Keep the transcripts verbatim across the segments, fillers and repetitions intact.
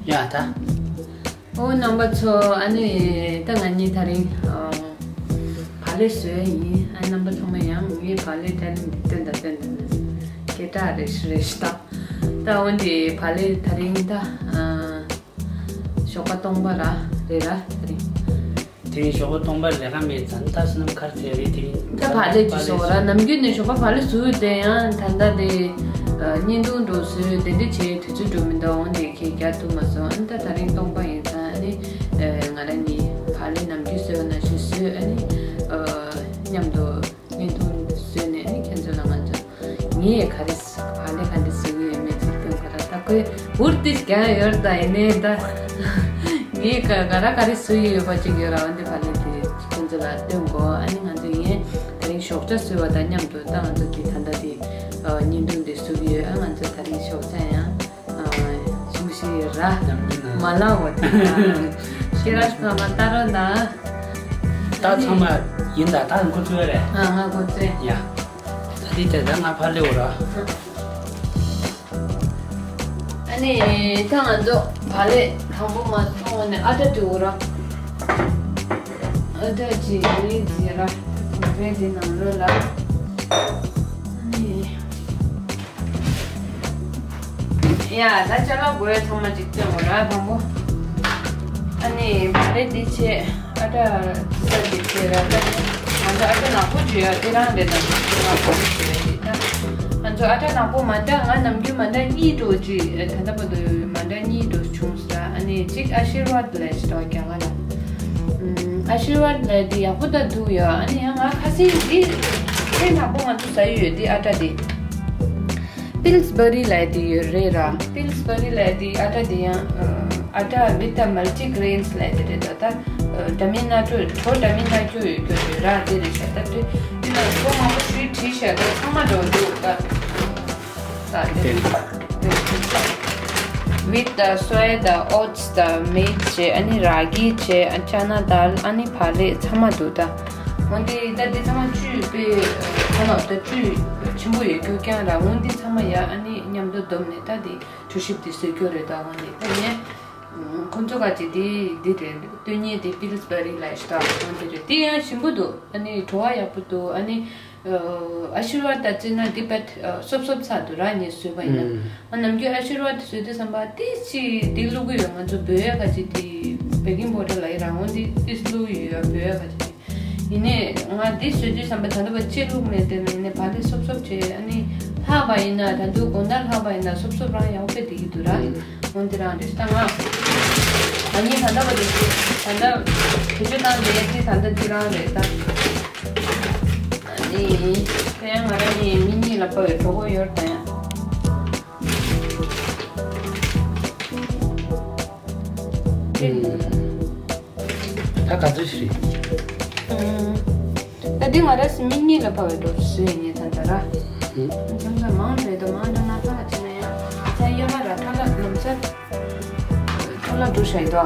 ཡ་ད། ཨོ་རྣམ་པ་ཚོ། ཨ་ནི་ད་ང་གཉིས་ད་རིང་ཨ་བག་ལེབ་བཟོ་ཡ་ཡིན། ཨ་རྣམ་པ་ཚང་མ་ཡང་ངའི་བག་ལེབ་ཐ་ལིང་འདི་སྟོན་དང་སྟོན་དང་། སྐད་གྲགས་རེ་ཞིག་རེ་ཞིག་ད། ད་འོན་ཏེ་བག་ལེབ་ད་རིང་ད་ཨ་ཞོགས་པ་སྟོང་པ་ར་རེད་ར་ད་རིང་། དེ་རིང་ཞོགས་པ་སྟོང་པ་ལས་ཀ་མེད་ཙང་ད་སྣུམ་ཁར་ཚེ་རེད་དེ་རིང་། ད་བག་ལེབ་ཅིག་བཟོ་ར། ནམ་རྒྱུན་ནས་ཞོགས་པ་བག་ལེབ་བཟོས་དེ་ཡང་ད་ལྟ་དེ་ཨ་བརྙན་ཐུང་འགྲོ་བཟོས་དེ་འདྲ་བྱས་དུས་ཚོད་འགྲོ་མི་འདུག་འོན་ཏེ་ཁྱེད་རྒྱག་ཐུབ་མ་སོང་། ཨ་ནི་ད་ད་རིང་སྟོང་པ་ཡིན་ཙང་ཨ་ནི་ཨ་ང་རང་གཉིས་བག་ལེབ་ནམ་རྒྱུན་བཟོས་པ་ནང་བཞིན་བཟོས། ཨ་ནི་ཨ་མཉམ་དུ་བརྙན་ཐུང་བཟོས་ནས་ཨ་ནི་ཁྱེད་ཚོ་ལ་ང་ཚོ་ངས་ག་རེ་བག་ལེབ་ག་འདྲ་བཟོ་གི་ཡོད་མེད་ཅིག་སྟོན་གོ་ར། ད་ཁོས་འུར་ཏིས་རྒྱག་ཡོད་ར། ད་ཡིན་ནའི་ད་ངས་ག་ག་ར་ག་རེ་བཟོ་ཡི་ཡོད་པ་ཅིག་ཡོད་ར། འོན་ཏེ་བག་ལེབ་དེ་ཁྱེད་ཚོ་ལ་སྟོན་གོ། ཨ་ནི་ང་ཚོ་ངས་ད་རིང་ཞོགས་ཇ་བཟོས་པ་དང་མཉམ་དུ་ད་ང་ཚོ་དེ་ད་ལྟ་དེ་ཨ་བརྙན་ཐུང་དེ་བཟོ་གི་ཡོད། ཨ་ང་ཚོ་ད་རིང་ཞོགས་ཇ་ཡང་ཨ་ཞུ་ཞིག་ཡོད་ར། ནམ་རྒྱུན་ནང་མ་ལ་འོ་དེ་ཁྱེད་རང་ཚང་མ་ལྟ་རོགས་གནང་། ད་ཚང་མ་ཡིན་ད། ད་འགོ་ཚུགས་རེད། ཨ་ང་འགོ་ཚུགས། ཡ། ད་འདི་དེ་ད་ང་ཕར་སླེབས་འོ་ར། ཨ་ནི་ད་ང་ཚོ་བག་ལེབ་དང་པོ་མ་བཙོང་བ་ནས་ཨ་ཊ་འདྲུ་འོ་ར། ཨ་ཊ་ཅིག་རེད་ཟེར་ར། དེ་འདྲའི་དེ་ནང་ལོགས་ལ། ཨ་ནི། ཡ་ད་ཅ་ལག་དགོས་ཚང་མ་ཅིག་སྟོན་འོ་ར་དང་པོ། ཨ་ནི་བག་ལེབ་འདི་བྱས། ཨ་ཊ་ཙི་ཙི་འདི་བྱས་ར། ད་ང་ཚོ་ཨ་ཊ་ནག་པོ་བྱོས་ཡ་དེ་རང་རེད། ད་ང་ཚོ་ནག་པོ་བྱོས་ཡ་ཡིན་ད། ང་ཚོ་ཨ་ཊ་ནག་པོ་མ་འདྲ། ང་ནམ་རྒྱུན་མ་འདྲ་གཉིས་འགྲོ་ཅིག་ད་ལྟ་བར་དུ་མ་འདྲ་གཉིས་འགྲོ་བྱུང་སོང་ར། ཨ་ནི་གཅིག་ཨ་ཤིར་ཝཱད་ལབ་ཅིག་འདུག་རྒྱ་གར་ལ། ཨ་ཤིར་ཝཱད་ལབ་དེ་ཡག་པོ་ད་འདུག་ཡ། ཨ་ནི་ཡང་ང་ཁ་སང་འདི་དེ་ནག་པོ་ང་ཚོ་ཟ་ཡི་ཡོད་དེ་ཨ་ཊ་དེ། པིལ་སི་བྷ་རི་ལབ་དེ་ཡོད་རེད་ར། པིལ་སི་བྷ་རི་ལབ་དེ་ཨ་ཊ་དེ་ཡང་ཨ་ཊ་with the multi grains ལབ་དེ་རེད་ད། ད་ཨ་འདྲ་མིན་སྣ་ཚོགས་གྲོ་འདྲ་མིན་སྣ་ཚོགས་ཡོད་རྒྱུ་ཡོད་ར། དེ་རེད་ཤག་ད་དེ་དེ་ན་གྲོ་མང་པོ་ཞིག་བྲིས་ཤག་ད་ཚང་མ་འགྲོ་འདུག་ད། ད་དེ་དེ་with the soya དང་oats དང་maize བྱས། ཨ་ནི་ར་གི་བྱས། ཨ་ཅ་ན་དཱལ། ཨ་ནི་བག་ལེབ་ཚང་མ་འདུག་ད། འོན་ཏེ་ད་འདི་ཚང་མ་བཅུད་དཔེ་ཁོ་ན་ད་བཅུད་ཆེན་པོ་ཡོད་རྒྱུ་རྐྱང་ར། འོན་ཏེ་ཚང་མ་ཡ་ཨ་ནི་མཉམ་དུ་བསྡོམས་ནས་ད་འདི་གྲོ་ཞིབ་འདི་བཟོ་རྒྱུ་རེད་ད། འོན་ཏེ་ད་ངས་ཁོ་ཚོ་ག་ཅིག་འདི་འདི་རེད། སྟོན་ཉེ་འདི་པིལ་སི་བྷ་རི་ལབ་ཞིག་ད། འོན་ཏེ་རེད། འདི་ཡང་ཞིམ་པོ་འདུག་ཨ་ནི་བྲོ་བ་ཡག་པོ་འདུག་ཨ་ནི་ཨ་ཤིར་ཝཱད་ད་བརྩིས་ན་འདི་པད་སོབ་སོབ་ཚ་འདུག་ར། ངས་བཟོས་པ་ཡིན་ན། ཨ་ནམ་རྒྱུན་ཨ་ཤིར་ཝཱད་བཟོས་དུས་ཙམ་པ་ཏིས་ཅིག་འདི་བླུག་གི་ཡོད། ང་ཚོ་བོད་ཡ་ག་ཅིག་འདི་བེ་ཀིང་པའུ་ཌར་ལབ་ཡི་ར། འོན་ཏེ་ཏིས་བླུག་གི་ཡོད། བོད་ཡ་ག་ཅིག་འདི། ཡིན་ནའི་ང་འདི་བཟོས་དུས་ཙམ་པ་ད་ལྟ་བ་ཅི་བླུག་མེད་དེ། ཡིན་ནའི་བག་ལེབ་སོབ་སོབ་བྱས། ཨ་ནི་ལྷག་པ་ཡིན་ན་ད་དུང་དགོང་དག་ལྷག་པ་ཡིན་ན་སོབ་སོབ་རང་ཡག་པོ་དཔེ་བསྡད་ཀྱི་འདུག་ར། འོན་ཏེ་རང་རེད། ད་ང་ང་གཉིས་ད་ལྟ་བ་དེ་ད་ལྟ་བེད་སྤྱོད་བཏང་བསྡད་ཡ་དེ་ད་ལྟ་འདི་རང་རེད་ད། ཨ་ནི་དེ་ཡང་ང་རང་གཉིས་མི་གཉིས་ལ་ཕབ་པའི་གྲོད་ཁོག་ཡོད་རེད་ད་ཡང་། ད་ག་ཚོད་ཞིག་རེད། ད་འདི་ང་རང་ཚོ་མི་གཉིས་ལ་ཕབ་པའི་གྲོད་ཁོག་བཟོས་ཡིན་ད་ལྟ་ར། ཚང་ཚང་མང་རེད་དོ། མང་དྲགས་ན་ཐ་ལ་ཆེ་ན་ཡང་ཚ་ཡོད་མ་ར། ཐ་ལ་ལམ་སང་ཐ་ལ་འགྲོ་ཤ་ཡི་དོ།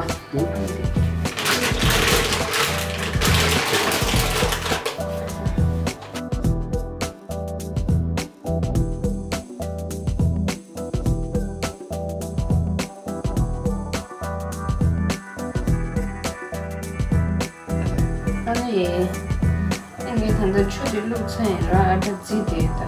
ཨ་ནི། ཨ་ནི་ད་ལྟ་ཆུ་དེ་བླུགས་ཚར་ཡིན་ར། ཨ་ཊ་བརྫིས་ཏེ་ད།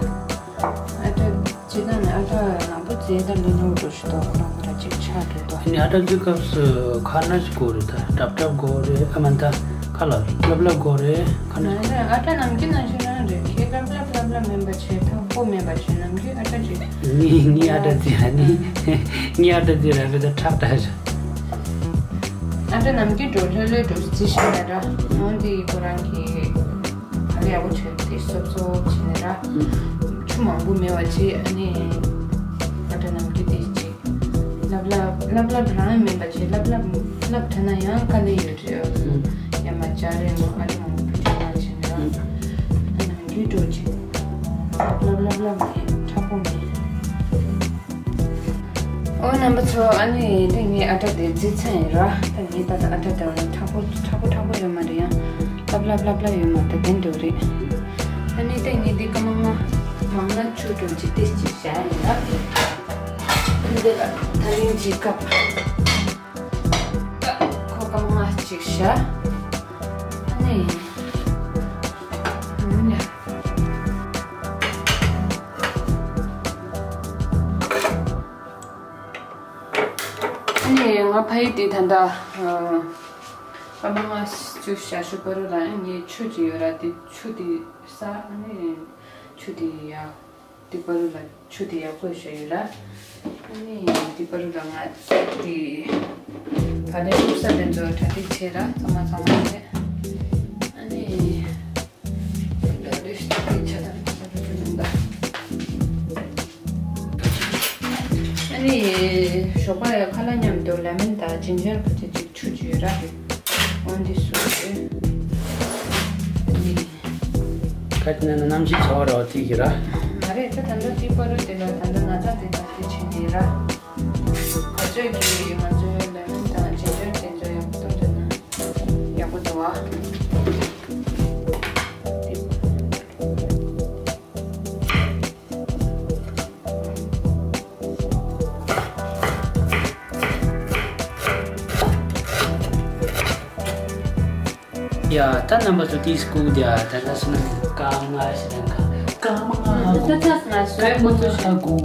ཨ་ཊ་བརྫིས་ད་ནི་ཨ་ཊ་ནག་པོ་བརྫིས་ད་ལི་ལོ་འགྲོ་ཞིག་ཏོག་ལོག་ར་ཅིག་ཆགས་འགྲོ་ཏོ། ཨ་ནི་ཨ་ཊ་བརྫིས་སྐབས་སུ་ཁ་སྣ་ཞིག་དགོས་རེད་ད། སྲབ་སྲབ་དགོས་རེད། ཨ་མ་ད་ཁ་ལ་ལབ་ལབ་དགོས་རེད། ཁ་སྣ་ཞིག་དགོས། ཨ་ཊ་ནམ་རྒྱུན་ནང་བཞིན་རང་རེད། ཁྱེད་ལབ་ལབ་ལབ་ལབ་མིན་པ་བྱས། ཐག་པོ་མིན་པ་བྱས། ནམ་རྒྱུན་ཨ་ཊ་བརྫིས། ངའི་ངའི་ཨ་ཊ་བརྫིས་ར་ནི། ངའི་ཨ་ཊ་བརྫིས་ར་བི་ད་ཁྲག་ད་ར། ཨ་ཊ་ནམ་རྒྱུན་འགྲོ་ལྷོད་ལྷོད་འགྲོ་རྩིས་ཤིག་ཡ་ར། འོན་ཏེ་ཁོ་རང་གིས་ག་ལེ་ཡག་པོ་བྱས་ཏེ་སོབ་སོབ་བྱས་ནས་ར། ཆུ་མང་པོ་མེད་པ་བྱས། ཨ་ནི་ཨ་ཊ་ནམ་རྒྱུན་དེ་ཅིག་ལབ་ལབ་ལབ་ལབ་རང་མིན་པ་བྱས། ལབ་ལབ་ལབ་དྲགས་ན་ཡང་དཀའ་ལས་ཡོད་རེད། ཡ་མ་ཅ་རེ་མོ་ཨ་ཊ་མང་པོ་བྱས་ནས་ར། ཨ་ནམ་རྒྱུན་འགྲོ་ཅིག་ལབ་ལབ་ལབ་ལབ་མེད། མཁྲེགས་པོ་མེད། ཨོ་རྣམ་པ་ཚོ། ཨ་ནི་དེ་ངས་ཨ་ཊ་དེ་བརྫིས་ཚར་ཡིན་ར། ད་ངས་ད་ལྟ་ཨ་ཊ་དེ་བ་ནི་མཁྲེགས་པོ་མཁྲེགས་པོ་མཁྲེགས་པོ་ཡོད་མ་རེད། ཡང་ལབ་ལབ་ལབ་ལབ་ཡོད་མ་རེད། དེ་འདྲ་རེད། ཨ་ནི་དེ་ངས་འདི་སྐར་མ་ལྔ་མང་ན་བཅུ་འགྲོ་ཅིག་ཏིས་ཅིག་བཞག་ཡིན་ར། འདི་ལ་ཐ་ལིང་ཅིག་བཀབ། ཞིག་བཞག་ཨ་ནི། ཨ་ནི། ཨ་ནི་ང་ཕ་ཡི་དེ་ད་ལྟ་སྐར་མ་ལྔ་བཅུ་ཞེ་བཞི་བར་དུ་ལ་ཨ་ནི་ཆུ་ཅིག་ཡོད་ར། དེ་ཆུ་དེ་ས་ཨ་ནི་ཆུ་དེ་ཡ། དེ་བར་དུ་ལ་ཆུ་དེ་ཡག་པོ་བཞག་ཡོད་ར། ཨ་ནི་དེ་བར་དུ་ལ་ང་དེ་བག་ལེབ་བླུགས་ས་དེ་ཚོ་གྲ་སྒྲིག་བྱས་ར། ཚང་མ་ཚང་མ་བྱས། ཨ་ནི་ལ་ལུས་ཤིག་དེ་ཆ་དང་ཆ་དང་ཆ་དང་། ཨ་ནི་ཞོགས་པ་ཡ་ཁ་ལག་མཉམ་དུ་ལེ་མོན་དང་ཇིན་ཇར་ག་ཚོད་ཅིག་ཆུ་ཅིག་ཡོད་ར། འོན་ཏེ་སུ་རེད། ཁ་ཅིག་ན་ན་གནམ་གཤིས་ཚ་བ་ར་བ་ཐིག་གི་ར། མ་རེད། ད་ད་ལྟ་ཅིག་པ་རུ་དེ་ལ་ད་ལྟ་ན་ཚ་དེ་དང་དེ་བྱེད་ནི་ར། ག་ཚོད་ཀྱི་ང་ཚོའི་ལེ་མོན་དང་ཇིན་ཇར་དེ་ཚོ་ཡག་པོ་འདྲ་ན་ཡག་པོ་འདུག་བ། ཡ། ད་རྣམ་པ་ཚོ་ཏིས་སྐུ་དེ་ད་ལྟ་སོང་ན་སྐར་མ་ལྔ་ཞིག་དང་། སྐར་མ་ལྔ་ཧ་གོ། ད་ད་ད་ང་བཟོས་ཁོ་ཚོ་ཧ་གོ།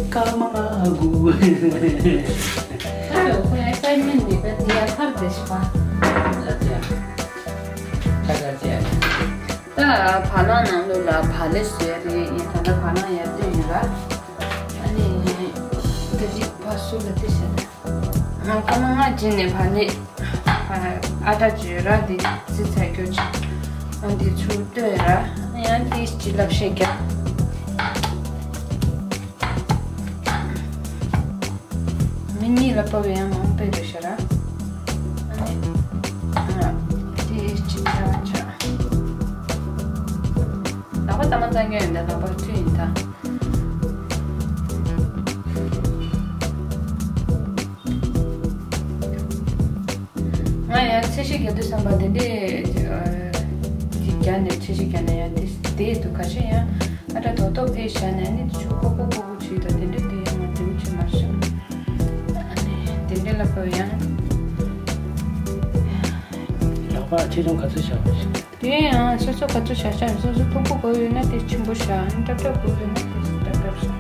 སྐར་མ་ལྔ་ཧ་གོ། ད་ཡོད་ཁོ་ཨེ་སའིན་མེན་ཊི་འདི་པ་དེ་ཡ་ཐར་དེ་ཤི་པ། ད་ད་ད་ད་ད། ད་བ་ལང་ནང་ལོགས་ལ་བག་ལེབ་བཟོས་རེད། ཡིན་ད་ལྟ་བ་ལང་ཡར་བཏོན་ཡོད་ར། ཨ་ནི་ད་ཅིག་ཕ་སུ་ལ་དེ་བྱས་ན། ང་ཁ་ལག་ང་བྱིན་ནས་བག་ལེབ་ཨ་ཏྲ་བྱོས་ར། འདི་རྩི་ཚ་སྐྱོ་ཆ། ཨ་འདི་ཚུར་ལྟོས་ར། ཡང་ཏིས་ཅི་ལབ་ཤེས་རྒྱ། མི་གཉིས་ལ་ཕབ་ཡང་མང་པོ་རེད་ཤག་ར། ཨ་ནི། ཨ་ཏིས་ཅི་ལབ་ཆ། ལག་པ་ལྟ་མ་ལྟ་མཁན་ཡིན་ད། ལག་པ་མཐུད་ཡིན་ད། ང་ཡང་ཚད་གཞི་རྒྱག་དུས་བསམ་པ་དེ་འདྲས་ཅིག་རྒྱག་ནས་ཚད་གཞི་རྒྱག་ན་ཡང་དེ་དེ་འདུག་ཁ་ཤས་ཡང་ཨ་ཏྲ་དོ་དོ་ཕེ་བཞག་ནས་ནི་ཆུ་ཀོ་ཀོ་ཀོ་ཀོ་བྱེད་དང་དེ་འདྲས་དེ་ཡང་ང་དེ་འདྲས་ཆུ་མ་བཞག་ཨ་ནི་དེ་འདྲས་ལ་ཕབ་ཡང་ལག་པ་ཆེ་ཆུང་ག་ཚོད་བཞག་པ་ཞིག་དེ་ཡང་སོ་སོ་ག་ཚོད་བཞག་བཞག་སོ་སོ་མཐུག་པོ་དགོས་ཡོད་ན་དེ་ཆེན་པོ་བཞག་ཨ་ནི་ཏབ་ཏབ་དགོས་ཡོད་ན་དེ་ཏབ་ཏབ་བཞག་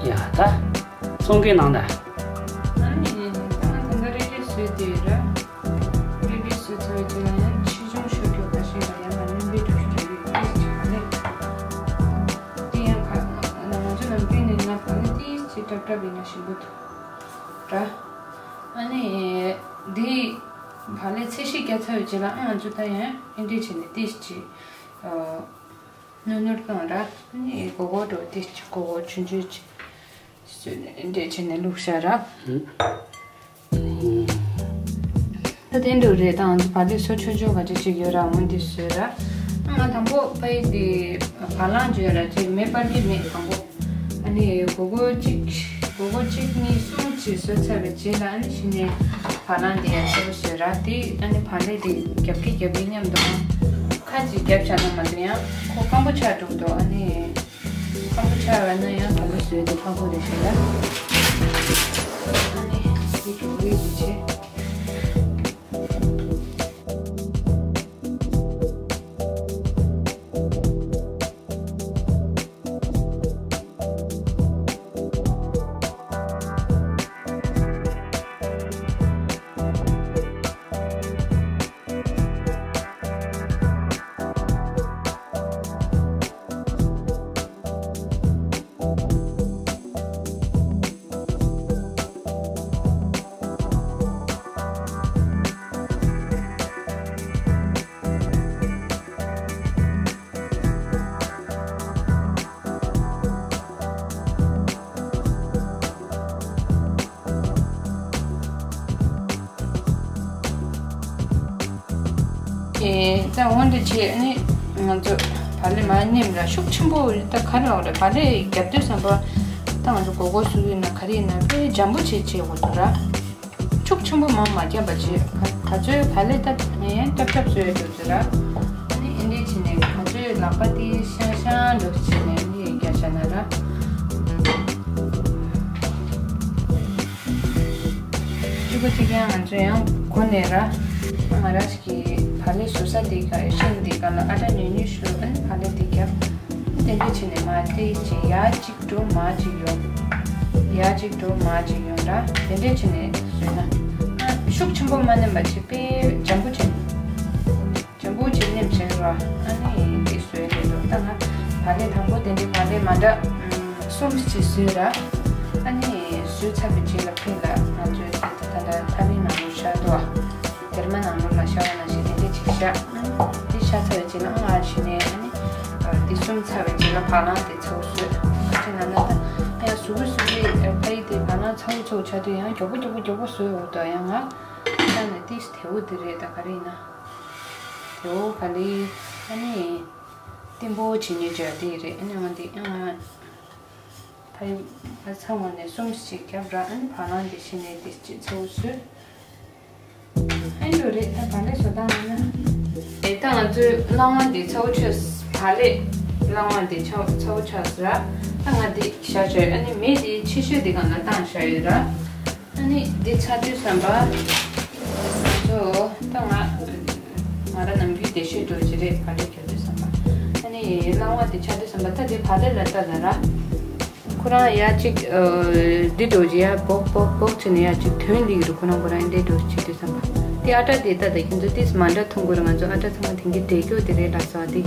ཡ་ད། གསུང་གི་ནང་ད། ཨ་ནི་ད་ང་ད་ལྟ་རེ་རེ་བཟོས་ཏེ་ཡོད་ར། རེ་རེ་བཟོས་ཚར་བའི་རྗེས་ལ་ཡང་ཆེ་ཆུང་ཤོས་ཀྱོག་ཁ་ཤས་ལ་ཡང་ང་སྣོན་པའི་འགྲོ་གི་འགྲོ་གི་ཡོད་ཅེས་བྱས་པ་ལས། དེ་ཡང་ཁ་ང་ང་ཚོ་ནམ་རྒྱུན་ནས་ང་བག་ལེབ་ཏིས་ཅིག་སྲབ་སྲབ་ཡིན་ན་ཞིམ་པོ་འདུག་ར། ཨ་ནི་འདི་བག་ལེབ་ཚད་གཞི་བརྒྱབ་ཚར་བའི་རྗེས་ལ་ཨ་ང་ཚོ་ད་ཡང་ཨེ་འདྲས་བྱས་ནས་ཏིས་ཅིག་ཨ། ནུར་ནུར་བཏང་ར། ཨ་ནི་སྒོར་སྒོར་འགྲོ་དེ་སྒོར་སྒོར་ཆུང་ཆུང་ཅིག་བཟོས་ནས་འདྲེས་བྱས་ནས་བླུགས་བཞག་ར། ད་དེ་འགྲོ་རེད་དང་བ་དེ་སོ་ཆོ་ཆོ་ག་ཅིག་ཅིག་ཡོད་ར། འོན་ཏེ་བཟོས་ར། ང་དང་པོ་ཕ་ཡི་དེ་བ་ལང་བརྗོད་ར་ཅིག་མེ་སྤར་གྱི་མེད་དང་པོ། ཨ་ནི་སྒོར་སྒོར་གཅིག་སྒོར་སྒོར་གཅིག་གཉིས་གསུམ་ཅིག་བཟོས་ཚར་བའི་རྗེས་ལ་ཨ་ནི་གཞི་ནས་བ་ལང་དེ་ཡར་ཆེ་བོ་བཟོས་ར། དེ་ཨ་ནི་བག་ལེབ་དེ་རྒྱབ་ཀྱི་རྒྱབ་ཀྱི་མཉམ་དུ་ཁ་ཅིག་རྒྱབ་བཞག་ན་མ་གཏོགས་ཡང་ཁོ་སྐམ་པོ་ཆགས་འགྲོ་གི་འདུག་ཨ་ནི་སྐམ་པོ་ཆགས་པ་ན་ཡང་དང་པོ་བཟོས་ཏེ་ཕངས་པོ་རེད་ཤག་ཡ། ཨ་ནི་དེ་འགྲོ་གི་ཡིན་ཆེ། ཨེ། ད་འོན་ཏེ་བྱས་ནི་ང་ཚོ་བག་ལེབ་མར་མནན་ར། ཤུགས་ཆེན་པོ་ད་ག་རེ་ལབ་རེད། བག་ལེབ་རྒྱབ་དུས་ཙམ་པ་ད་ང་ཚོ་སྒོར་སྒོར་བཟོ་ཡིན་ན་ག་རེ་ཡིན་ན་དཔེ་འཇམ་པོ་བྱས་བྱས་དགོས་འདུག་ར། ཤུགས་ཆེན་པོ་མར་མ་བརྒྱབ་པ་བྱས། ག་ག་ཚོད་བག་ལེབ་ད་ངས་སྲབ་སྲབ་བཟོས་ཡོད་འདུག་ར། ཨ་ནི་ཨེ་འདྲས་བྱས་ནས་ག་ཚོད་ལག་པ་དེ་ཤང་ཤང་འདྲ་བྱས་ནས་ཨ་ནི་རྒྱབ་བཞག་ན་ར། ཅིག་ ཁོ་གཅིག་ཡང་ང་ཚོ་ཡང་གོ་ནས་ར། ང་ར་ཞིག་གི་བག་ལེབ་བཟོ་ས་དེ་ག་ཤིང་དེ་ག་ལ་ཨ་ཊ་ཉུང་ཉུང་ཞིག་ལོ་ཨ་ནི་བག་ལེབ་དེ་རྒྱབ། དེ་འདྲས་བྱས་ནས་མ་དེ་ཅི་ཡ་གཅིག་འགྲོ་མ་གཅིག་ཡོང་། ཡ་གཅིག་འགྲོ་མ་གཅིག་ཡོང་ར། དེ་འདྲས་བྱས་ནས་བཟོས་ན། ཨ་ཤུགས་ཆེན་པོ་མ་མནན་པ་བྱས་པས་འཇམ་པོ་བྱས། འཇམ་པོ་བྱས་ནེམ་བྱས་ར། ཨ་ནི་དེ་བཟོས་རེད་འདུག་ད་ང་བག་ལེབ་དང་པོ་དེ་འདྲས་བག་ལེབ་མ་འདྲ་གསུམ་ཅིག་བཟོས་ར། ཨ་ནི་བཟོས་ཚར་བའི་རྗེས་ལ་ཕིང་ལ་ང་ཚོས་དེ་ད་ལྟ་ཐ་ལིང་ནང་ལོགས་བཞག་འདུག་སྡེར་མ་ནང་ལོགས་ལ་བཞག་པ་ནང་བཞིན་དེ་འདྲས་ཅིག་བཞག་དེ་བཞག་ཚར་བའི་རྗེས་ལ་ཨང་ཨ་བྱས་ནས་ཨ་ནི་དེ་གསུམ་ཚར་བའི་རྗེས་ལ་བ་ལང་དེ་ཚ་བོ་བཟོས། དེ་ན་ན་ད་ཡང་ཟུར་གི་ཟུར་གི་ཕ་ཡི་དེ་བ་ལང་ཚ་བོ་ཚ་བོ་ཆགས་དུས་ཡང་མགྱོགས་པོ་མགྱོགས་པོ་མགྱོགས་པོ་བཟོས་འོ་ད་ཡང་ང་ད་ནི་ཏིས་དེ་བོ་དེ་རེད་ད་ག་རེ་ཡིན་ན། དེ་བོ་ག་ལེ་ཨ་ནི་ཏིམ་པོ་བྱེད་ཉེ་བྱ་དེ་རེད། ཨ་ནི་ང་དེ་ཨང་ཨ། ཕ་ཡུལ་ང་ཚང་མ་ནས་གསུམ་ཞིག་རྒྱབ་ར། ཨ་ནི་བ་ལང་འདི་ཤི་ནས་འདི་ཅི་ཚོ་སུ། ཨ་འགྲོ་རེད་ད་བ་ལེ་བཟོ་སྟངས་ཡིན་ན། ཨེ་ད་ང་ཚོའི་སླང་བ་འདི་ཚ་བོ་ཆགས། བ་ལེ་སླང་བ་འདི་ཚ་ཚ་བོ་ཆགས་ར། ད་ང་འདི་བཞག་བྱས་ཨ་ནི་མེ་འདི་ཆེ་ཤོས་འདི་སྒང་ལ་བཏང་བཞག་ཡོད་ར། ཨ་ནི་འདི་ཚ་དུས་ཙམ་པ། ང་ཚོ་ད་ང་ང་ར་ནམ་རྒྱུན་བདེ་ཤོས་འགྲོ་གི་རེད་བ་ལེ་རྒྱག་དུས་ཙམ་པ། ཨ་ནི་སླང་བ་འདི་ཆགས་དུས་ཙམ་པ་ད་འདི་བ་ལེ་ལ་ལྟ་ལ་ར། ཁོ་རང་ཡ་གཅིག་འདི་འགྲོ་གི་ཡ་བོག་བོག་བོག་བྱས་ནས་ཡ་གཅིག་ཐོན་ལི་གི་རུ་ཁོ་རང་ཁོ་རང་འདི་འགྲོ་བྱེད་དུས་ཙམ་པ། དེ་ཨ་ཏྲ་དེ་ལྟ་དེ་ཁྱེད་ཚོ་ཏིས་མ་འདྲ་ཐུང་གུ་ར་ང་ཚོ་ཨ་ཏྲ་ཚང་མ་དེང་གི་འདྲེ་སྐྱོ་དེ་རེད་ལ་ཟ་དེ་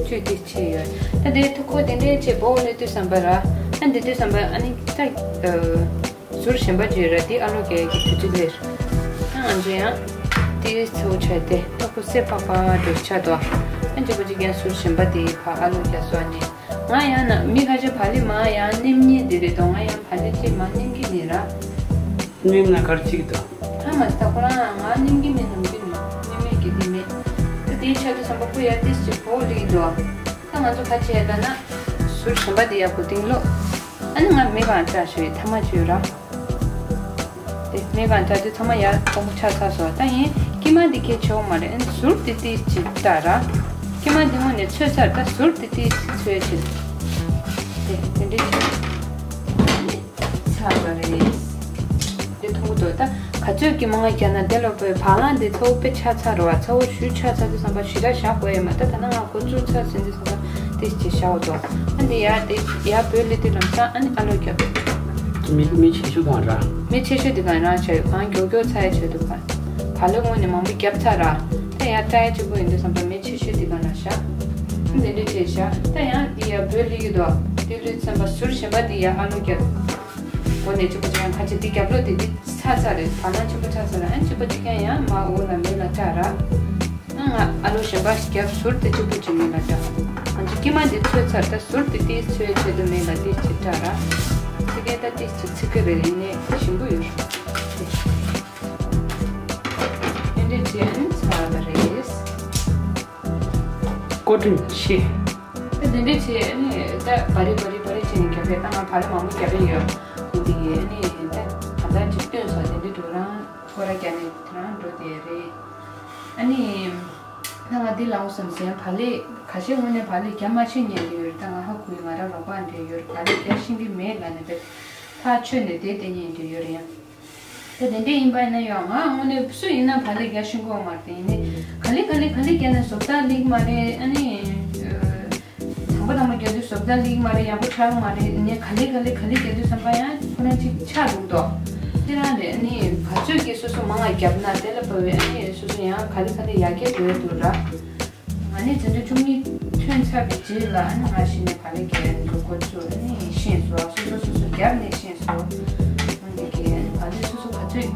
བཅུད་ཏིས་ཆེ་ཡོད། ད་དེ་ཐུག་ཁོ་དེ་འདྲས་བྱེད་བོག་ལེ་དུས་ཙམ་པ་ར། ཨ་འདི་དུས་ཙམ་པ་ཨ་ནི་ད་ཟུར་གཞན་པ་བརྗོད་ར་དེ་ཨ་ལོ་རྒྱག་གི་དུས་ཚོད་ལེར། ཨ་ང་ཚོ་ཡང་དེ་ཚོ་བྱས་ཏེ་ད་ཁོ་སེ་པག་པ་འགྲོ་ཆགས་དོ། ཨ་འཇིག་པ་འཇིག་ཡང་ཟུར་གཞན་པ་དེ་ཕ་ཨ་ལོ་རྒྱག་སོ་ཨ་ནི། ང་ཡང་ན་མི་ཁ་ཤས་བག་ལེབ་མ་ཡང་ནེམ་ཉེ་དེ་རེད་དོ། ང་ཡང་བག་ལེབ་ཅེས་མ་ནེམ་གི་མེད་ར། ནེམ་ན་གར་ཅིག་དོ། ཐ་མ་ད་ཁོ་རང་ང་ནེམ་གི་མེད་ནམ་གི་མེད་ནེམ་མེད་གི་དེ་མེད། ད་དེའི་ཆ་དུ་བསམ་པ་ཁོ་ཡ་ཏིས་ཅིག་བོ་ལི་དོ། ད་ང་ཚོ་ཁ་ཆེ་ལ་ན་ཟུར་གཞན་པ་དེ་ཡག་པོ་ཏིང་ལོ། ཨ་ནི་ང་མི་གང་བཀྲ་ཤིས་ཐ་མ་བཅོས་ར། དེ་མི་གང་བཀྲ་དེ་ཚང་མ་ཡར་གོང་ཆ་ཚ་སོ་ད་ཡིན་ཀྱི་མ་དེ་གལ་ཆེ་བོ་མ་རེད། ཨ་ནི་ཟུར་དེ་དེ་ཅིག་བཀྲ་ར། ཀྱི་མ་དེ་ངོ་ནས་ཚོས་ཚར་ད་ཟུར་དེ་དེ་ཚོས་ཆེ། དེ་དེ་འདྲས་ཆེ། ཚ་བ་རེད། དེ་མཐོང་གི་འདུག་ད་ག་ཚོད་ཀྱི་མང་བ་རྒྱག་ན་དེ་ལོ་བོད་བ་ལང་དེ་ཚ་བོ་དཔེ་ཆགས་ཚར་རོ། ཚ་བོ་ཞུ་ཆགས་ཚར་དུས་ཙམ་པ་ཞི་ར་བཞག་དགོས་ཡོད་མ་ད་ད་ན་ང་ཁོ་ཚུར་ཚར་ཟིན་དུས་ཙམ་པ་དེ་ཅི་བཞག་འོ་དོ། ཨ་འདི་ཡ་དེ་ཡ་བོད་ལི་དུས་ལམ་སང་ཨ་ནི་ཨ་ལོ་རྒྱབ། མི་མི་ཆེ་ཤོས་གང་ར། མི་ཆེ་ཤོས་དེ་གང་རང་ཆ་ཡོད་གང་མགྱོགས་མགྱོགས་ཚ་ཡ་ཆ་ཡོད་དུ་གང་བ་ལི་ངོ་ནས་མང་པོ་རྒྱབ་ཚར་ར། ད་ཡ་ཏྲ་ཡ་གཅིག་པོ་ཡིན་དུས་ཙམ་པ་མི་ཆེ་ཤོས་དེ་གང་ར་བཞག་འདི་འདྲ་བྱས་བཞག་ད་ཡང་འདི་ཡ་བོད་ལི་ཡོད་དོ། དེ་ལུས་ཙམ་པ་ཟུར་གཞན་པ་འདི་ཡ་ཨ་ལོ་རྒྱབ། འོ་ནས་གཅིག་པ་གཅིག་ཡང་ཁ་ཆེ་འདི་རྒྱབ་ལོ་དེ་འདི་ཚ་ཚ་རེད། བ་ལང་ཆེན་པོ་ཚ་ཚ་རེད། ཨ་གཅིག་པ་གཅིག་ཡང་ཡང་མ་འོ་ལ་མེ་ལ་བཀྲ་ར། ཨ་ང་ཨ་ལོ་གཞན་པ་རྒྱབ་ཟུར་དེ་གཅིག་པུ་གཅིག་མེ་ལ་བཀྲ། ང་ཚོ་ཀྱི་མ་འདི་ཚོས་ཚར་ད་ཟུར་དེ་དེའི་ཚོས་ཆེད་དུ་མེ་ལ་དེ་གཅིག་བཀྲ་ར། དེ་གས་ད་དེ་གཅིག་ཚིག་གི་རེད་ཡིན་ནས་ཞིམ་པོ་ཡོད་ར། དེ་འདྲས་བྱས་ཨ་ནི་ཚ་བ་རེད། ཀོ་ཀྲིན་ཆེ། ད་དེ་འདྲས་བྱས་ཨ་ནི་ད་བ་རི་བ་རི་བ་རི་བྱས་ནས་རྒྱབ་པས་ད་ང་བ་རི་མང་པོ་རྒྱབ་པས་ཡོད། འོ་དེ་གས་ཨ་ནི་ད་ད་ལྟ་ཅིག་སྟོན་སོང་དེ་འདྲས་འགྲོ་རང་ཁོ་ར་རྒྱབ་ནས་དེ་རང་འགྲོ་དེ་རེད། ཨ་ནི་ད་ང་འདི་ལའོ་བསམ་སེམས་བ་ལི་ཁ་ཤས་དངོས་གནས་བ་ལི་རྒྱབ་མ་ཤེས་ཉན་དེ་ཡོད་རེད། ད་ང་ཧ་གོ་ཡི་ང་རང་རོགས་པ་འདྲ་ཡོད་རེད། བ་ལི་རྒྱབ་ཤེས་ཀྱི་མེད་ལ་ནི་བས་ཐག་ཆོད་ནས་བསྡད་བསྡད་ཉན་འདྲ་ཡོད་རེད་ཡང་། ད་དེ་འདྲས་ཡིན་པ་ཡིན་ན་ཡང་ང་དངོས་གནས་སུ་ཡིན་ན་བག་ལེབ་རྒྱག་ཤེས་ཀྱི་ཡོད་མ་རེད། དེ་ཡིན་ནའི་ག་ལེ་ག་ལེ་ག་ལེ་རྒྱག་ན་བཟོ་ལྟ་ལེགས་མ་རེད། ཨ་ནི་དང་པོ་དང་པོ་རྒྱག་དུས་བཟོ་ལྟ་ལེགས་མ་རེད། ཡག་པོ་ཆགས་མ་རེད། ནས་ག་ལེ་ག་ལེ་ག་ལེ་རྒྱག་དུས་བསམ་པ་ཡང་ཁོ་རང་གཅིག་ཆགས་འདུག་དོ། དེ་རང་རེད། ཨ་ནི་ག་ཚོད་ཀྱིས་སོ་སོ་མང་བ་བརྒྱབ་ན་དེ་ལ་བབས་པའི་ཨ་ནི་སོ་སོ་ཡང་ག་ལེ་ག་ལེ་ཡག་གེ་འགྲོ་ཡ་འདུག་ར། ང་ནི་འཛིན་གྲྭ་བཅུ་གཉིས་ཐོན་ཚར་བའི་རྗེས་ལ་ཨ་ནི་ང་གཞི་ནས་བག་ལེབ་རྒྱག་འགྲོ་འགོ་བཙུགས། ཨ་ནི་ཤེས་སོ། སོ་སོ་སོ་སོ་རྒྱབ་ནས་ཤེས་སོ། འོན་ཏེ་གི་བག་ལེབ་སོ་སོ་ག་ཚོད་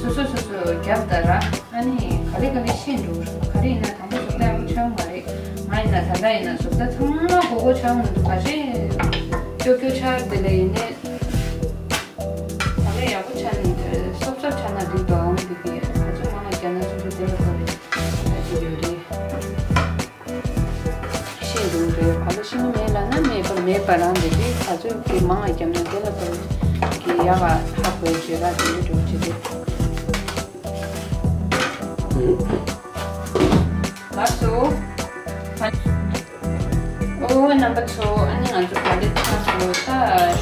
སོ་སོ་སོ་སོ་རྒྱབ་ད་ར། ཨ་ནི་ག་ལེ་ག་ལེ་ཤེས་འགྲོ། ག་རེ་ཡིན་ན་དང་པོ་བཟོ་ལྟ་ཡག་པོ་ཆགས་མ་རེད། ང་ཡིན་ན་ད་ལྟ་ཡིན་ན་བཟོ་ལྟ་ཚང་མ་གོ་གོ་ཆགས་མི་འདུག་ག་ཚོད་སྐྱོ་སྐྱོ་ཆགས་དེ་ལས་ཡིན་ནས་ད་ལྟ་ཡག་པོ་ཆགས་ནས་སོབ་སོབ་ཆགས་ན་འགྲིག་འདུག་འོན་ཏེ་གི་ག་ཚོད་མང་ང་རྒྱབ་ན་སོ་སོ་དེ་ལ་གོ་རེད། ཤེས་འདུག་རེད། ག་ལ་ཤེས་མེད་ལ་ན་མེད་པ་མེད་པ་རང་རེད། དེ་ག་ཚོད་ཀྱི་མང་བ་བརྒྱབ་ན་དེ་ལ་བར་གྱི་ཡག་ག་ཧ་གོ་བྱེད་ར་དེ་འདྲ་འགྲོ་བྱེད་དེ། ལགས་སོ། ཨོ་རྣམ་པ་ཚོ་ཨ་ནི་ང་ཚོ་བག་ལེབ་ཚར་སོང་། ད་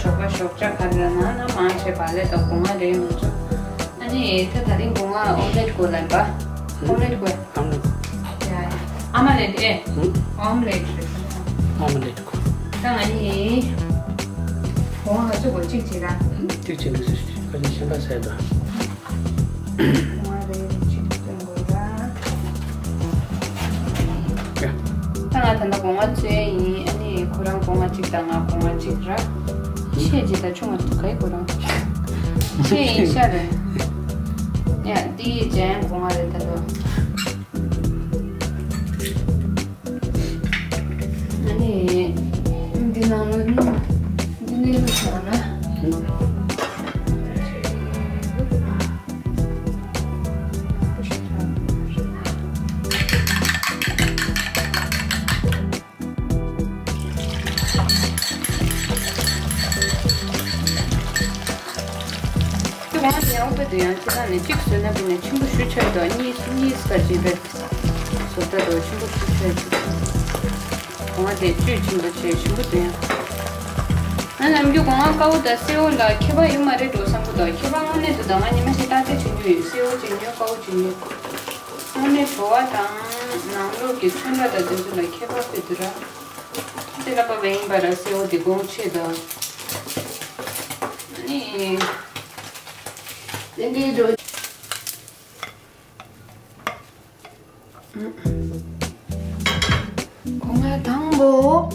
ཞོགས་པ་ཞོགས་ཇ་ག་རེ་ན་ན་མང་ཆེ་བག་ལེབ་དང་སྒོ་ང་རེད། ང་ཚོ་ ཨ་ནི་ད་ད་རིང་སྒོ་ང་ཨོམ་ལེཊ་དགོས་ལབ་པ། ཨོམ་ལེཊ་དགོས། ཨོམ་ལེཊ། ཡ་ཡ། ཨ་མ་ལེཊ་ཨེ། ཨོམ་ལེཊ་རེད། ཨོམ་ལེཊ་དགོས། ད་ང་ནི་སྒོ་ང་ག་ཚོད་དགོས། གཅིག་བྱེད་ར། གཅིག་བྱེད་འདུག་ཟེར། ཁ་ཅིག་གཞན་པ་ཟེར་དང་། སྒོ་ང་རེ་གཅིག་སྟོན་དགོས་ར། ཡ། ད་ང་ད་ལྟ་སྒོ་ང་བཙོས་ཡིན། ཨ་ནི་ཁོ་རང་སྒོ་ང་གཅིག་དང་ང་སྒོ་ང་གཅིག་ར། ཆེ་ཇི་ད་ཆུང་ང་ཐུག་ག་ཡི་ཁོ་རང་། ཆེ་ཡིན་ཤ་རེད། ཡ་འདི་ཇན་སྒོ་ང་རེད་ད་ལོ། ཨ་ནི་འདི་ནང་ལོ་ནི་འདི་ནས་ལོ་བྱུང་ན། ཁྱོད་ང་ཡང་དཔེ་དུ་ཡང་ཅི་ལ་ནས་གཅིག་བཟོས་ན་དཔེ་ནས་ཆེན་པོ་ཞུ་ཆོད་དོ། གཉིས་གཉིས་ཀ་ཅི་དཔེ་བཟོ་ལྟ་དོ་ཆེན་པོ་ཞུ་ཆོད་དོ། ང་དེ་བཅུད་ཆེན་པོ་ཆེ་ཞིམ་པོ་དུ་ཡང་། ང་ནམ་རྒྱུན་སྒོ་ང་དཀར་པོ་དང་སེར་པོ་ལ་ཁྱད་པར་ཡོད་མ་རེད་འགྲོ་བསམ་གི་འདུག་ཁྱད་པར་དངོས་གནས་དུ་དང་ང་ཉི་མ་ཞིག་བརྟག་དཔྱད་བྱེད་རྒྱུ་ཡོད། སེར་པོ་ཅིག་ཉོས་དཀར་པོ་ཅིག་ཉོས། དངོས་གནས་བྲོ་བ་དང་ནང་ལོགས་ཀྱི་ཚོན་ཁྲ་དང་དེ་ཚོ་ལ་ཁྱད་པར་དཔེ་འདུག་ར། དེ་ལ་བབ་པ་ཡིན་པ་ར་སེར་པོ་དེ་གོང་ཆེ་དང་། ཨ་ནི། དེ་འདྲའི་འགྲོ། སྒོ་ང་དང་པོ།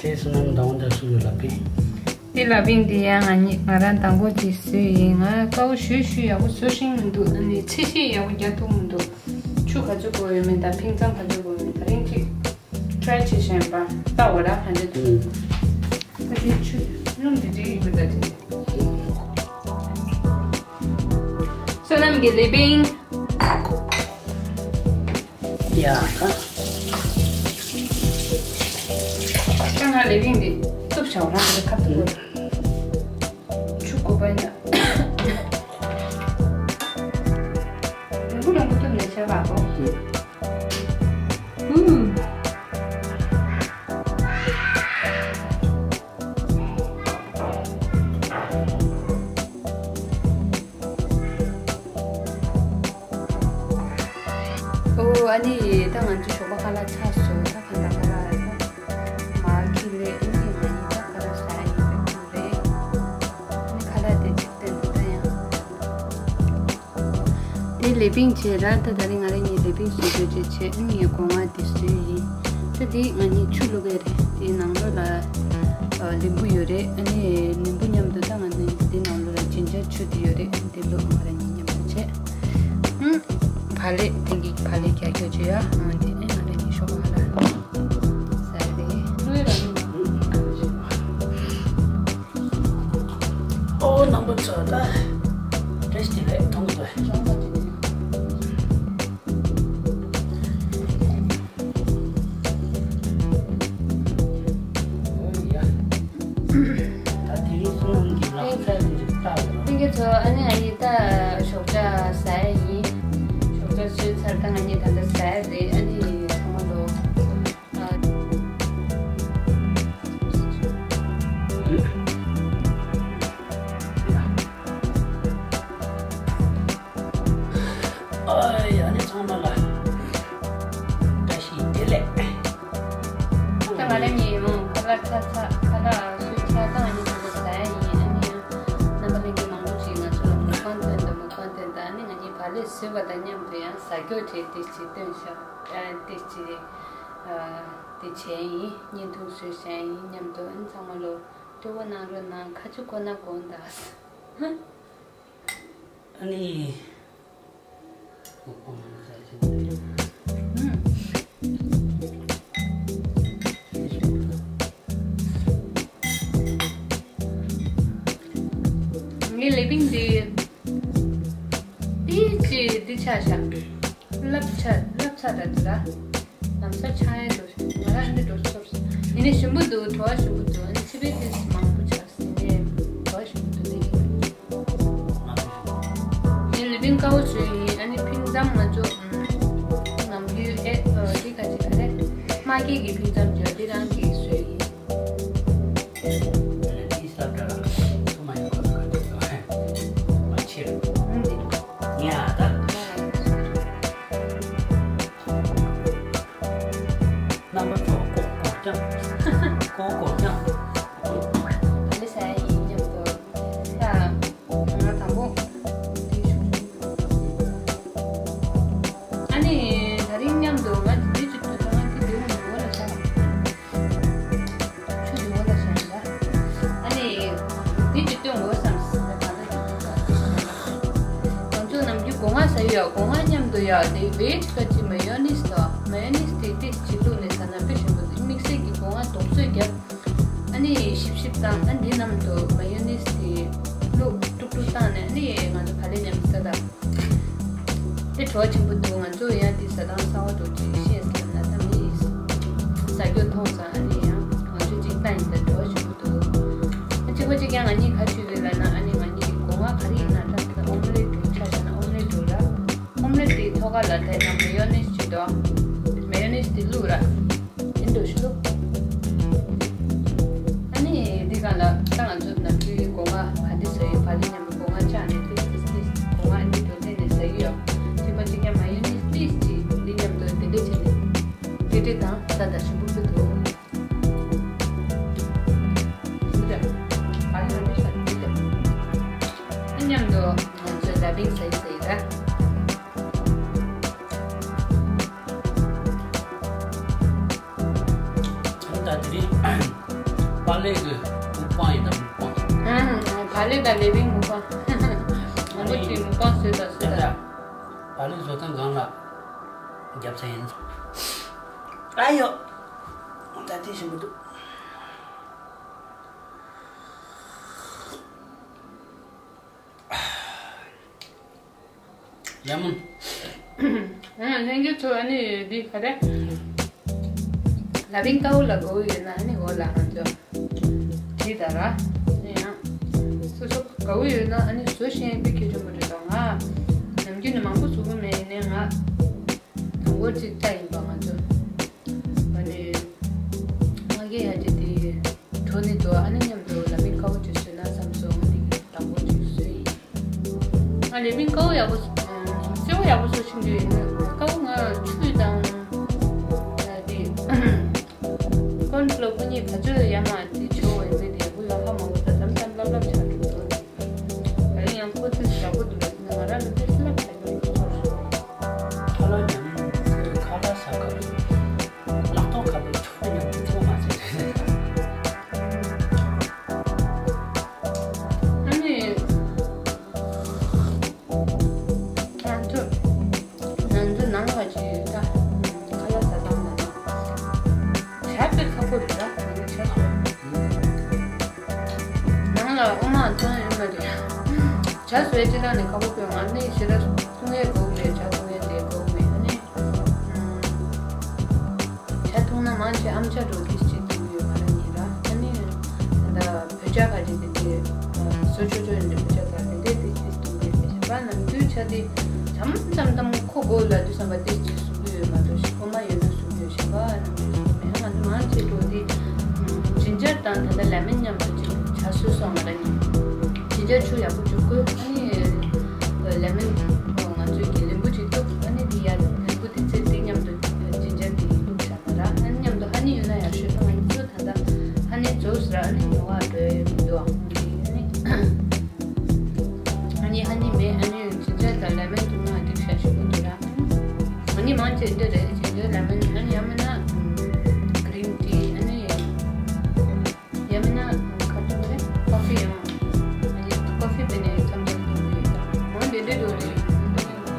དེ་སུ་ནམ་དང་པོ་འདྲ་སུ་ཡོད་ལ་པི། དེ་ལ་པིང་དེ་ཡང་ང་གཉིས་ང་རང་དང་པོ་དེ་བཟོས་ཡིན། ང་དཀར་པོ་ཞུ་ཞུ་ཡག་པོ་བཟོ་ཤེས་མི་འདུག་ཨ་ནི་ཚད་གཞི་ཡག་པོ་རྒྱག་ཐུབ་མི་འདུག་ཆུ་ག་ཚོད་དགོས་ཡོད་མེད་དང་ཕིང་ཙམ་ག་ཚོད་དགོས་ཡོད་མེད་ད་རིང་ཅིག་ཊ་རའི་བྱེད་བཞིན་པ་ལྟ་འོ་ར་ག་འདྲ་འདུག་ད་དེ་ཆུ་སྣུམ་དེ་འདྲའི་ཡིན་པ་ད་དེ། བསོད་ནམས་ཀྱི་ལི་པིང་། ཡ་ད། ད་ང་ལི་པིང་འདི་གཏུབ་བྱའོ་རང་གི་ཁ་གཏུབ་དགོས། ཆུ་དགོས་པ་ཡིན་ན། རིང་པོ་རིང་པོ་གཏུབ་ནས་བྱས་པ་གོ། ཧུ། ཨོ་ཨ་ནི་ད་ང་ཚོ་ཞོགས་པ་ཁ་ལག་ཚར་སོང་། ད་ཁ་ལག་ཁ་ལག་མར་ཁི་ལེ་ཨ་ནི་ང་གཉིས་ད་ཁ་ལག་ཟ་ཡ་ཡིན་པའི་ཁུལ་རེད། ཨ་ནི་ཁ་ལག་དེ་གཅིག་བསྟན་འདུག་ད་ཡང་། དེ་ལི་པིང་བྱས་ར། ད་ད་རིང་ང་རང་གཉིས་ལི་པིང་བཟོས་དགོས་ཅེས་བྱས། ཨ་ནི་ངས་སྒོ་ང་དེ་བཟོས་ཡིན། ད་དེ་ང་གཉིས་ཆུ་བླུག་གི་རེད། དེའི་ནང་ལོགས་ལ་ཨ་ལིམ་བུ་ཡོད་རེད། ཨ་ནི་ལིམ་བུ་མཉམ་དུ་ད་ང་གཉིས་དེ་ནང་ལོགས་ལ་ཇིན་ཇར་ཆུ་དེ་ཡོད་རེད། ཨ་ནི་དེ་བླུག་ང་རང་གཉིས་མཉམ་དུ་བྱས། ཧུམ། བག་ལེབ་དེ་གི་བག་ལེབ་རྒྱག་རྒྱུ་བྱོས་ཡ། ཨ་དེ་ཨེ་ང་རང་གཉིས་ཞོགས་པ་ཧ་ལ་ཟ་རེད། ཨོ་རྣམ་པ་ཚོ་ད་ཏེས་ཊི་ལས་མཐོང་གི་འདུག་ཨོ་ཡ། ད་དེ་རིང་བསོད་ནམས་ཀྱི་ལག་རྩལ་འདི་ལྟ་བ། ལྷན་རྒྱས་ཚོ་ཨ་ནི་ང་གཉིས་ད་ཞོགས་ཇ་ཟ་ཡ་ཡིན། ཞོགས་ཇ་ཟོས་ཚར། ད་ང་གཉིས་ད་ལྟ་ཟ་ཡ་རེད། ཨ་ནི་ཚང་མ་ལོ། ཨ་ཡ་ནི་ཚང་མ་ལ་བཀྲ་ཤིས་བདེ་ལེགས། ད་ང་རང་གཉིས་ཡང་ཁ་ལག་ཚ་ཚ་ཁ་ལག་སུས་ཚ་ཚ་ང་གཉིས་ཚ་ཚ་ཟ་ཡ་ཡིན། ཨ་ནི་ཡང་རྣམ་པ་ལྷན་རྒྱས་མང་པོ་ཞིག་ང་ཚོ་ལ་མོས་གུས་སྟོན་དང་མོས་གུས་སྟོན་དང་། ཨ་ནི་ང་གཉིས་བག་ལེབ་བཟོས་པ་དང་མཉམ་དུ་ཡང་ཟ་རྒྱུ་བྱས་ཏེ་ཅིག་སྟོན་ཤག་ཨ་ཏེས་ཊི་ཨ་དེ་བྱས་ཡིན། བརྙན་ཐུང་བཟོས་བཞག་ཡིན། མཉམ་དུ་ཨ་ནི་ཚང་མ་ལོ་སྤྲོ་པོ་གནང་རོགས་གནང་། ཁ་ཆུ་ཁོ་ན་དགོངས་དག་ཨ་ནི། ངའི་ལི་པིང་འདི་ཏིས་ཅི་འདི་ཆགས་ཤག་ལབ་ཆགས་ལབ་ཚ་ད་འདི་ལ། ལམ་སང་ཆགས་ཡ་འགྲོ། ང་རང་འདི་འགྲོ་ཚོར། ཡིན་ནའི་ཞིམ་པོ་འདུག་བྲོ་བ་ཞིམ་པོ་འདུག་ཨ་ནི་ཕྱི་པའི་ཏིས་མང་པོ་ཆགས་ཟིན་ནས་བྲོ་བ་ཞིམ་པོ་འདུག་ལི་པིང་། ངས་ལི་པིང་དཀར་པོ་བཟོས་ཡིན། ཨ་ནི་ཕིང་ཙམ་ང་ཚོ་ནམ་རྒྱུན་ཨེ་འདི་ག་ཅི་ག་རེ་མ་སྐྱེས་ཀྱི་ཕིང་ཙམ་བརྗོད་འདི་རང་གིས་བཟོས་ཡིན། ཨ་ནི་ཏིས་ལབ་འདྲ་ལ་ཚོ་མ་ཡོང་ག་ག་འདུག་ལ། ཡང་། ད་ལི་ས་ཡིན་སྙམ་དུ། ད་ང་དང་པོ་འདི་ཞུ། ཨ་ནི་ད་རིང་མཉམ་དུ་ང་འདི་ཅིག་ཏུ་ང་འདི་འདི་ངོ་ལ་ཤ། ཆུ་འདི་ངོ་ལ་ཤ་ཡིན་ལ། ཨ་ནི་འདི་ཅིག་སྟོན་དགོས་བསམ་སྲིད་ལ་ད་ལྟ་ཅིག་ཏུ་ང་ཚོ་ནམ་རྒྱུན་སྒོ་ང་ཟ་ཡོད། སྒོ་ང་མཉམ་དུ་ཡ་དེ་བེ་ཇི་ག་ཅི་མ་ཡོ་ནིས་དང་མ་ཡོ་ནིས་དེ་ཏིས་ཅིག་བླུགས་ནས་ཟ་ན་དཔེ་ཞིམ་པོ་འདུག་དམིགས་བསལ་གྱི་སྒོ་ང་དོག་སོས་རྒྱབ། ཨ་ནི་ཞིབ་ཞིབ་བཏང་། ཨ་འདི་ནང་དུ་མ་ཡོ་ནིས་དེ་བླུགས་དཀྲུག་དཀྲུག་བཏང་ནས་ཨ་ནི་ང་ཚོ་ག་ལེ་མཉམ་དུ་ཟ་ད། དེ་བྲོ་བ་ཆེན་པོ་འདུག་ང་ཚོ་ཡང་དེ་ཟ་སྟངས་གསར་བ་འདྲ་ཅིག་ཤེས་ཟེར་ན་ད་མི་ཟ་རྒྱུ་མཐོང་ཙང་ཨ་ནི་ཡང་ང་ཚོ་ཅིག་ལྟ་ཡིན་ད་བྲོ་བ་ཆེན་པོ་འདུག་ཨ་གཅིག་པ་གཅིག་ཀྱང་ང་གཉིས་ག་ཅིག་ཡོད་ལབ་ན་ཨ་ནི་ང་གཉིས་སྒོ་ང་ག་རེ་ཡིན་ན་ད་ཨོམ་ལེ་ཊི་འདྲ་ཆ་བཞག་ན་ཨོམ་ལེ་ཊི་འདྲ་ལ། ཨོམ་ལེ་ཊི་དེའི་ཐོག་ཁ་ལ་དེ་ན་མེ་ཡོ་ནེ་སི་ཅིག་འདུག་མེ་ཡོ་ནེ་སི་དེ་བླུགས་ར། དེ་འདྲ་ཞིག་བླུགས། ཨ་ནི་འདི་ག་ལ་ད་ང་ཚོ་ནམ་རྒྱུན་སྒོ་ང་ག་འདི་ཟ་ཡོད། བག་ལེབ་མཉམ་དུ་སྒོ་ང་བཅག་ནས་ཏིས་ཏིས་ཏིས་སྒོ་ང་འདི་འདྲ་བླུགས་ནས་ཟ་གི་ཡོད། གཅིག་པ་གཅིག་ཀྱང་མེ་ཡོ་ནེ་སི་ཏིས་ཅིག་འདི་མཉམ་དུ་དེ་འདྲ་བྱས་ནས་ཏིས་ཏིས་དང་ད་ད་ཞིམ་པོ་ཕུལ་འདུག་མཉམ་དུ་ང་ཚོས་ལ་བིང་ཟ་ཡི་ཟ་ཡི་ར། ད་དེ་རིང་པཱ་ལེ་གི་མུག་པང་ཡིན་ད་མུག་པང་། ཨང་། བག་ལེབ་དང་ལ་བིང་མུག་པང་། མང་པོ་ཅིག་མུག་པང་བཟོས་དང་བཟོས་དང་། བག་ལེབ་བཟོ་སྟངས་སྒང་ལ་རྒྱབ་ས་ཡིན། ཨ་ཡོ། ད་དེ་ཞིམ་པོ་འདུག་ལེ་མོན། ཨང་། ལྷན་རྒྱས་ཚོ་ཨ་ནི་འདི་ག་རེ། ལ་བིང་ཀའུ་ལ་དགའ་བོ་ཡོད་ན་ཨ་ནི་འོ་ལ་ང་ཚོ་བྲིས་ད་ར། ཨ་ནི་ཡང་སོ་སོ་དགའ་བོ་ཡོད་ན་ཨ་ནི་བཟོ་ཤེས་པའི་ཁྱད་ཆོས་མ་རེད་དོ། ང་ནམ་རྒྱུན་ནས་མང་པོ་བཟོ་གི་མེད་ནས་ང་དང་པོ་གཅིག་ལྟ་ཡིན་པ་ང་ཚོ། ཨ་ནི་ང་གིས་ཡ་ཅི་དེ། གྲོ་ནི་དོ་ཨ་ནི་མཉམ་དུ་ལ་བིང་ཀའུ་ཅིག་བཟོས་ན་བསམ་སོང་། འདི་དང་པོ་ཅིག་བཟོས་ཡིན། ང་ལ་བིང་ཀའུ་ཡག་པོ་བཟོ། ཨ་སེའུ་ཡག་པོ་བཟོ་ཤེས་ཀྱི་ཡོད་ན་ཀའུ་ང་ཆུ་དང་ཨ་དེ་ཀོན་ཕློ་ཁོ་གཉིས་ག་ཚོད་ཡ་མ་དེ་ཆོ་བའི་མི་དེ་ཡག་པོ་ཡོད་ཧ་མ་གོ། ད་ཙམ་ཙམ་ལབ་ལབ་ཆགས་འགྲོ་གི་འདུག་ད་ཡང་ཁོ་ཚོས་ཡག་པོ་འདུག་ལབ་ན་ང་རང་ལ་ཏོག་ཙམ་ལབ་ཆགས་འགྲོ་གི་ཚོར་སོང་། ཁ་ལག་ཉམས་ཁ་ལག་ཟ་ཁ་ལག་ཐོག་ཁ་ལག་ཆོག་ཉམས་ཚོ་མ་ཟད། ཨ་ནི། ང་ཚོ་ང་ཚོ་ནང་ལ་ཅིག་ཡོད་ད། ཁ་ལག་ཟ་སྟངས་ལ་ན། ཇ་དཔེ་ཁག་པོ་རེད་ད། ང་ཚོ་ཇ་བཟོ། ནང་ལ་ཨོ་མ་ཐོན་ཡོད་མ་རེད། ཇ་བཟོས་ཅི་ལ་ནི་ཁག་པོ་དཔེ། ང་ནི་ཞེ་དྲག་འཐུང་ཡས་དགོས་མེད། ཇ་འཐུང་ཡས་དེ་དགོས་མེད། ཨ་ནི། ཇ་འཐུང་ན་མང་ཆེ་ཨམ་ཇ་འདྲ་ཏིས་ཅིག་འཐུང་གི་ཡོད་ང་རང་ཉིད་ར། ཨ་ནི་ད་ལྟ་བོད་ཇ་ག་ཅིག་དེ་འདྲའི་བཟོ་ཆོག་ཆོག་ཡིན་འདྲ། བོད་ཇ་ག་དེ་འདྲའི་ཏིས་ཏིས་འཐུང་གི་ཡོད། གཞན་པ་ནམ་རྒྱུན་ཇ་དེ་མཚམས་མཚམས་ད་མོ་ཁོ་དགོས་ལབ་དུས་ཙམ་པ་ཏིས་ཅིག་བཟོ་གི་ཡོད་མ་གཏོགས་ཤི་ཁོ་མ་ཡོད་ན་བཟོ་གི་ཡོད། གཞན་པ་ནམ་རྒྱུན་བཟོ་གི་མེད། ང་ཚོ་མང་ཆེ་འགྲོ་དེ་ཇིན་ཇར་དང་ད་ལྟ་ལེ་མོན་མཉམ་དུ་ཅིག་ཇ་བཟོས་སོང་ང་རང་ཉིད། ཇིན་ཇར་ཆུ་ཡག་པོ་འཇུག་དགོས། ཨ་ནི་ལེ་མོན་ང་ཚོའི་གི་ལིམ་བུ་ཅིག་བཏུབ། ཨ་ནི་དེ་ཡ་ལིམ་བུ་དེ་ཚེ་དེ་མཉམ་དུ་ཇིན་ཇར་དེ་བླུགས་བཞག་ན་ར། ཨ་ནི་མཉམ་དུ་ཧ་ནི་ཡོད་ན་ཡག་ཤོས་དང་། ང་ཚོ་ད་ལྟ་ཧ་ནི་རྫོགས་ར། ཨ་ནི་ཉོ་བ་འགྲོ་ཡ་ཡོད་མི་འདུག་ཨ་ནི་ཨ་ནི་ཧ་ནི་མེད། ཨ་ནི་ཇིན་ཇར་དང་ལེ་མོན་དེ་ང་འགྲིག་ཤག་ཤོས་མི་འདུག་ར། ཨ་ནི་མང་ཆེ་འདི་རེད། ཇིན་ཇར་ལེ་མོན། ཨ་ནི་ཡང་མིན་ན་གི་རིན་ཊི། ཨ་ནི་ཡང་མིན་ན་ཁ་ཐུག་རེད། ཀོ་ཕི་ཡང་། ཨ་ནི་ཀོ་ཕི་དེ་ནས་མཚམས་མཚམས་འཐུང་གི་ཡོད། ད་མང་དེ་འདྲ་འགྲོ་རེད། ཨ་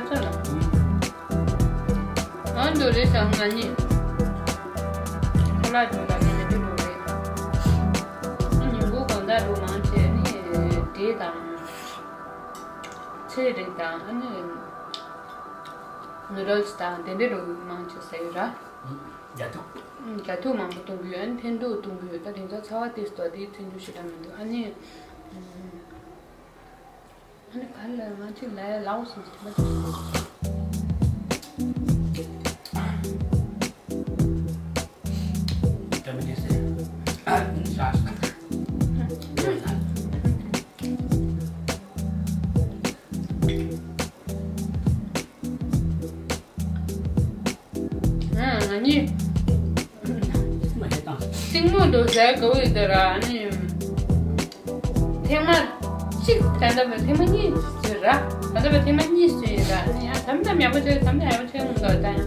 ཙི་ལ། ང་འདོད་རེད་ཟེར་ང་གཉིས། ཁ་ལག་འདོད་ལ་ངས་མི་འདོད་འདོད་རེད། ཉིན་གུང་དགོང་དག་འགྲོ་མང་ཆེ་ནི་འབྲས་དང་། ཚལ་རིགས་དང་ཨ་ནི་ནུ་རལ་སི་དང་དེ་འདྲ་འདྲ་མང་ཆེ་ཟ་ཡོད་ར། རྒྱ་ཐུག་རྒྱ་ཐུག་མང་པོ་བཏུང་གི་ཡོད། ཨ་ནི་འཐེན་ཐུག་བཏུང་གི་ཡོད། ད་དེང་སང་ཚ་བ་དེ་སྟོ་དེ་འཐེན་ཐུག་ཞེ་དྲག་མི་འདུག་ཨ་ནི། ཨ་ནི་ག་ལ་ང་ཅིག་ལ་ལའོ་སི་མ་ཅིག་གཉིས། མ་ཧེ་དང་། གཏིང་མོ་འདུག་ཟེར་གོ་ཡི་དེ་ར་ཨ་ནི། ཐེངས་མ་གཅིག་ད་ལྟ་བ་ཐེངས་མ་གཉིས་ཟེར་ར། ད་ལྟ་བ་ཐེངས་མ་གཉིས་ཟེར་ཡི་ར་ཨ་ནི་ཡང་དམ་དམ་ཡག་པོ་བྱས་དམ་དམ་ཡག་པོ་བྱས་འོང་དོ་ད་ཡང་།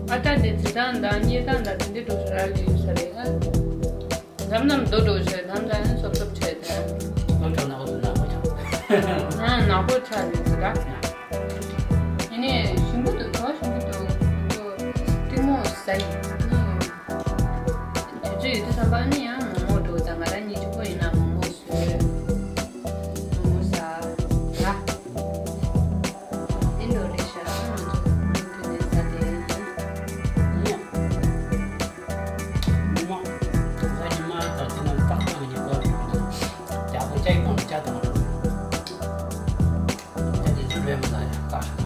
ཨ་ད་དེ་བྱེད་སྟངས་དང་རྙེད་སྟངས་དང་དེ་འདྲ་འདུག་ཟེར་ར་ལས་ཡོད་ས་རེད་ཨ། དམ་དམ་འདུག་འདུག་ཟེར་དམ་དམ་ཡང་སོབ་སོབ་བྱས་ད། ལོ་གྲངས་ནག་པོ་འདུག་ནག་པོ་ཆགས། ཨ་ནག་པོ་ཆགས་ཡོད་ཟེར་ར། ཡིན་ནའི་ཞིམ་པོ་འདུག་བྲོ་བ་ཞིམ་པོ་འདུག་གཏིང་མོ་ཟ་ཡི། དུས་ཚོད་ཡོད་དུས་ཙམ་པ་ནི་ཡང་མོག་མོག་འགྲོ་ད་ང་རང་གཉིས་གཅིག་པོ་ཡིན་ན་མོག་མོག་བཟོས། མོག་མོག་ཟ། ད། འདི་འགྲོ་རེད་ཤག་ང་ཚོ་མོག་མོག་ཁྱོན་ནས་ཟ་དེ་ཡིན། ཡིན། མོག་མོག་ཟ་ཉི་མ་དང་དེ་ནང་ཏག་ཏག་ཉི་མ་རྒྱག་པོ་ཅག་གི་གོང་ལ་ཅག་དང་། ད་དེ་ཚོ་རེད་མ་ཟ་ཡ་ཏག་ཤག་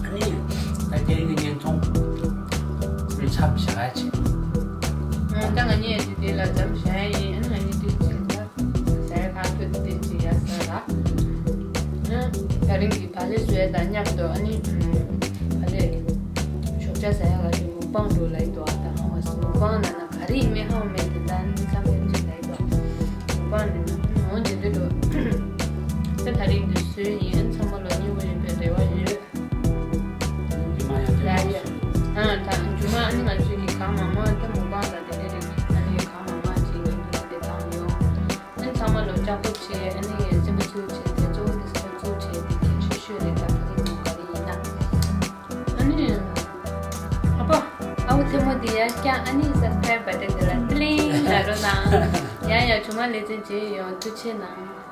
ཨ་ནི། ད་དེ་རིང་གི་བརྙན་ཐུང་འདི་མཚམས་བཞག་ཡ་བྱེད། ཨ་ད་ང་གཉིས་འདི་འདི་ལ་མཚམས་བཞག་ཡ་ཡིན། ཨ་ནི་ང་གཉིས་འདི་བྱེད་ད། ཟས་ཁ་ཐུག་དེ་ཅི་ཡ་ཟ་ལ། ཨ་ད་རིང་གི་བག་ལེབ་བཟོས་དང་མཉམ་དུ་ཨ་ནི་བག་ལེབ་ཞོགས་ཇ་ཟ་ཡ་ག་ཅིག་མུག་པང་འགྲོ་ལ་ཡི་དོ། ཨ་ད་ཧ་མ་སི་མུག་པང་ན་ན་ག་རེ་ཡིན་མིན་ཧ་མ་མེད་དེ་ད་ནི་མཚམས་ལེབ་ཅིག་ལ་ཡི་དོ། མུག་པང་ནི་ན་འོང་དེ་དུས་འགྲོ། ད་ད་རིང་འདི་བཟོས་ཡིན། ཚང་མ་ལོ་མཉེས་པོ་ཡིན་པའི་རེ་བ་ཡོད། རྒྱུ་མ་ཡང་ཡ་ཡ། ཨ་ད་རྒྱུ་མ་ཨ་ནི་ང་ཚོས་ཀྱི་གང་མང་མང་ད་མུག་པང་ད་དེ་འདྲ་རེད། ཨ་ནི་གང་མང་མང་ཅིག་ཡིན་དུས་དེ་བཏང་ཡོང་། ཨ་ནི་ཚང་མ་ལོ་ལྕགས་པོ་བྱས། ཨ་ནི་སེམས་པ་ཚུལ་བྱས་ཏེ་གཙོ་བོ་དེ་སེམས་པ་ཚུལ་བྱས་ཏེ་གལ་ཆེ་ཤོས་རེད། ད་ག་རེ་མོ་ག་རེ་ཡིན་ན། ཨ་ནི་ཨ་ཕ་ཨ་བོ་ཐལ་མོ་དེ་ཡར་བཀྱག་ཨ་ནི་སབ་སི་ཀ་རེབ་བ་ཊན་དེ་ལ་ཏི་ལིང་ལ་རོ་ན། ཡ་ཡ་ཇུ་མ་ལེ་ཚན་བྱེད་ཡོང་། ཐུགས་ཆེ་གནང་།